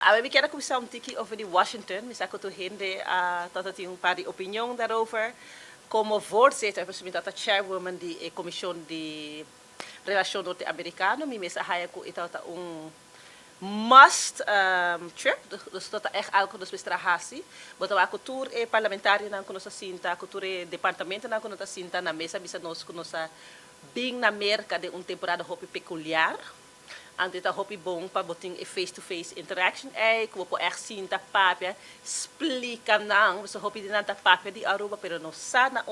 Awe mi kier a cuminsa un tiki over di Washington. Mi sa cu tur hende tata tin un paar di opinion daarover. Como voorzitter, pues mi tata chairwoman di e comision di Relacion Norte-Americano, mi mes a haya cu e tata un must trip, dus dat echt algo nos mester hasi. Bo ta wak tur e parlamentarionan cu nos a sinta, cu tur e departamentonan cu nos a sinta na mesa, bisa nos cu nos a bin na Merca den un temporada hopi peculiar. Anto ta hopi bon pa bo tin e face-to-face interaction ei, cu bo por echt sinta papia, splica nan, so hopi di nan ta papia di Aruba, pero no sa na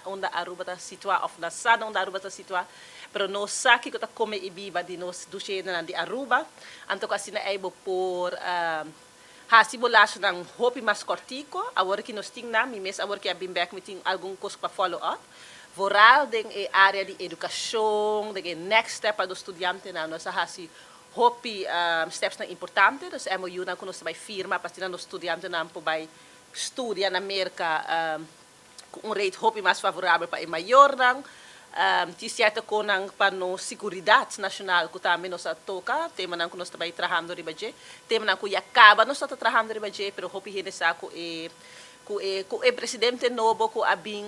unda Aruba ta situa, of na sa na unda Aruba ta situa, pero no sa kico ta come y biba di nos dushi nan di Aruba. Anto asina ei bo por hasi bo lasonan hopi mas cortico. Awor cu nos tin na, mi mes awor cu a bin back, mi tin algun cos pa follow up. Vooral den e area di educacion, den e next step pa e studiantenan, nos a hasi hopi steps nan importante, dus MOU nan cu nos bay firma pa nos studiantenan por bay studia na Merca cu un rate hopi mas favorabel pa e mayornan. Tin cierto cosnan pa nos seguridad nacional cu tambe nos a toca, temanan cu nos ta bay trahando riba dje, temanan cu ya caba nos ta trahando riba dje, pero hopi hende sa cu e presidente nobo cu a bin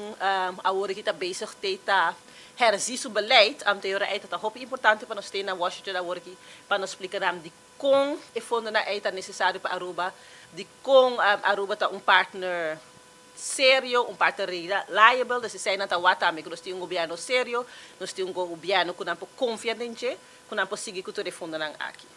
awor cu ta bezig ta herzien su beleid, anto e ta hopi importante pa nos tin na Washington awor aki pa nos splica di con e fondonan ta necesario pa Aruba, di con Aruba ta un partner serio, un partner reliable, dus esey ta wak tambe cu nos tin un gobierno serio, nos tin un gobierno cu nan por confia den, cu nan por sigui cu tur e fondonan aki.